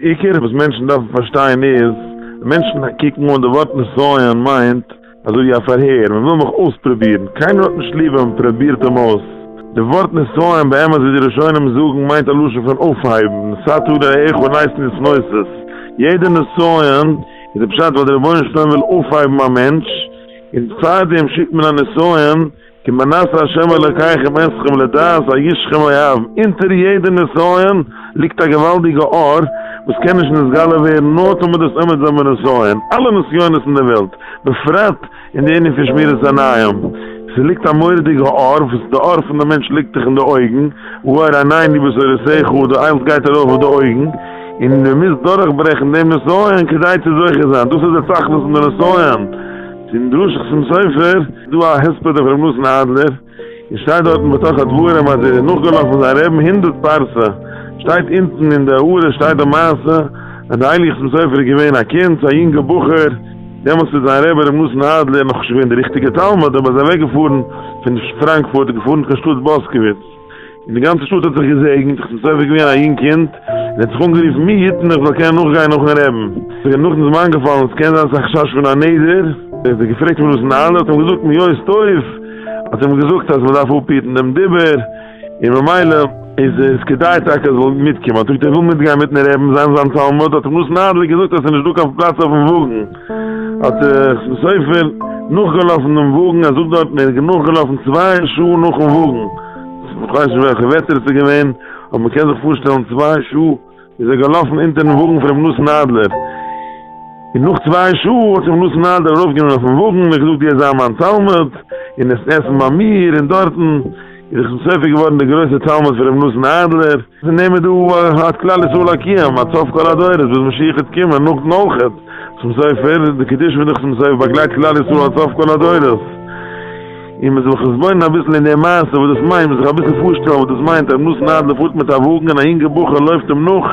די עיקר וואס מענטשן דארפן פארשטיין איז, מענטשן קוקן אן די ווארט נסיון מיינט אזוי ווי א פארהער, מען וויל מיך אויספרובירן, קיינער האט נישט ליב ווען מען פרובירט אים אויס. די ווארט נסיון באמת ווי די ראשונים זאגן מיינט א לשון פון אויפהייבן, נתת רעיך ונתנו נתנוסס, יעדע נסיון איז די פשט ווייל די רבונו של עולם וויל אויפהייבן א מענטש, און פארדעם שיקט מען א נסיון, כי מנסה ה' אלוקיכם אתכם לדעת הישכם אוהב, אונטער יעדע נסיון ליגט א געוואלדיגע אור וואס קען נישט נתגלה ווערן נאר טאמער דאס עומד זיין בנסיון, אלע נסיונות אין די וועלט, בפרט אין די ענין פון שמירת עיניים, ס'ליגט א מורא'דיגע אור, וואס די אור פון די מענטש ליגט דאך אין די אויגן, והאר עינינו בתורתך, די אלס גייט ארויף אויף די אויגן, און מען מוז דורכברעכן דעם נסיון כדי צו זוכה זיין, דאס איז די תכלית פון די נסיון. אין דרשת חתם סופר איז דא א הספד אויף ר' נתן אדלער, און שטייט דארטן בתוך הדברים אז ער איז נאכגעלאפן זיין רעבן הונדרעט פרסה, שטייט אונטן אין די הערה שטייט די מעשה אז די הייליגע חתם סופר איז געווען א קינד, א יונגע בחור, דעמאלטס איז זיין רבי ר' נתן אדלער נאכנישט געווען די ריכטיגע תלמיד, אבער איז אוועק געפארן פון פראנקפורט און געפארן קיין שטאט בוסקעוויץ. און די גאנצע שטאט האט זיך געזעגנט, איך בין סופר געווען א יונג קינד, און האט זיך אנגערופן מי יתן איך זאל קענען נאכגיין נאכן רעבן. ס'איז אים נאכדעם זמן געפאלן, עס קען זיין ס'איז א חשש פון א נדר, ער האט געפרעגט פון נתן אהרן, האט אים געזאגט מיאוס טוב, האט אים געזאגט אז מ'דארף אפהיטן דעם דיבור, און ממילא איז עס כדאי טאקע ער זאל מיטקומען, האט ער געזאגט ער וויל מיטגיין מיטן רעבן זיין זיין תלמיד, האט אים נתן אהרן געזאגט אז ס'איז נישט דא קיין פלאץ אויפן וואגן. האט דער סופר נאכגעלאפן דעם וואגן, ער זאגט דארטן ער איז נאכגעלאפן צוויי שעה נאכן וואגן, איך ווייס נישט וועלכע וועטער עס איז געווען, אבער מען קען זיך פארשטעלן צוויי שעה איז ער געלאפן אונטערן וואגן פון רבי נתן אדלער, און נאך צוויי שעה האט זיך רבי נתן אדלער ארויפגענומען אויפן וואגן און געזאגט דו וועסט זיין מיין תלמיד און עסט עסן ביי מיר, און דארטן איז דער סופר געווארן דער גרויסער תלמיד פון רבי נתן אדלער. פון דעם איז דא עד כלל ישראל הקיום, עד סוף כל הדורות, ביז משיח וועט קומען, נאך נאכעט, צום סופר, די קדושה פון די חתם סופר באגלייט כלל ישראל עד סוף כל הדורות. און מען זאל זיך מתבונן אביסל אין די מעשה וואס דאס מיינט, מען זאל זיך אביסל פארשטעלן וואס דאס מיינט, רבי נתן אדלער פארט מיט א וואגן און א יונגער בחור לויפט אים נאך,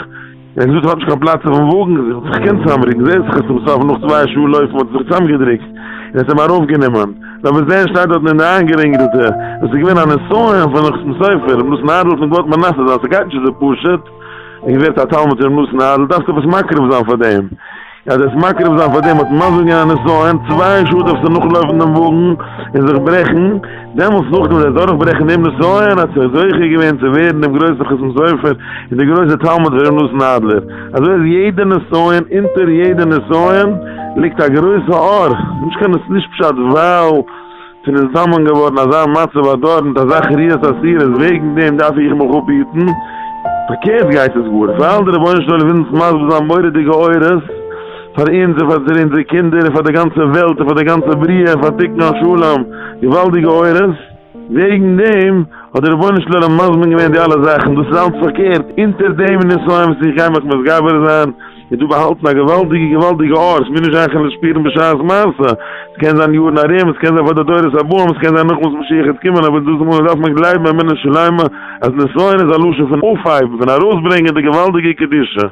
ער האט געזאגט איך האב נישט קיין פלאץ אויפן וואגן, איך האב זיך געקענט צוזאמרוקן, זעהסט זיך עס צום סוף נאך צוויי שעה לויפן האט ער זיך צוזאמגעדרוקט און האט אים ארויפגענומען, נאר וואס דען שטייט דארטן אין די איינגערינגלטע, דאס איז געווען א נסיון פון חתם סופר, ר' נתן אדל האט אים געוואלט מנסה זיין, ס'גייט נישט אזוי פשוט, און ווערט א תלמיד פון ר' נתן אדל דארפסטו עפעס מקריב זיין פאר דעם. אז דאס מקריב זיין פאר דעם האט מזל געווען א נסיון, צוויי שעה דארפסטו נאכלויפן דעם וואגן און זיך ברעכן, דעמאלטס נאכדעם וואס דאס דורכברעכן דעם נסיון האט זיך זוכה געווען צו ווערן דעם גרויסן חתם סופר און דער גרויסער תלמיד פון ר' נתן אדלער. אזוי איז יעדע נסיון, אונטער יעדע נסיון ליגט א גרויסע אור, נישט קיין נישט פשט ווייל. ס'איז נזדמן געווארן אזא מצב הדור מיט אזא חריית אסירות, וועגן דעם דארף איך מיך אפהיטן? פארקערט גייט עס גאר, ווייל דער רבונו של עולם וויל אונז מסביר זיין מורא'דיגע אורות פאר אונז און פאר אונזערע קינדער און פאר די גאנצע וועלט און פאר די גאנצע בריאה און פאר תיקון השלם, געוואלדיגע אורות, וועגן דעם האט דער רבונו של עולם מזמין געווען די אלע זאכן, דאס איז אלץ פארקערט, אונטער דעם נסיון וואס איך גיי מיך מתגבר זיין, איז דא באהאלטן א געוואלדיגע געוואלדיגע אור, ס'מוז נישט זיין כ'וועל עס שפירן בשעת מעשה, ס'קען זיין יארן ארום, ס'קען זיין פאר די דורות הבאים, ס'קען זיין נאך וואס משיח וועט קומען, אבער דאס מאל דארף מען גלייבן אמונה שלימה אז נסיון איז א לשון פון אויפהייבן, פון ארויסברענגען די געוואלדיגע קדושה.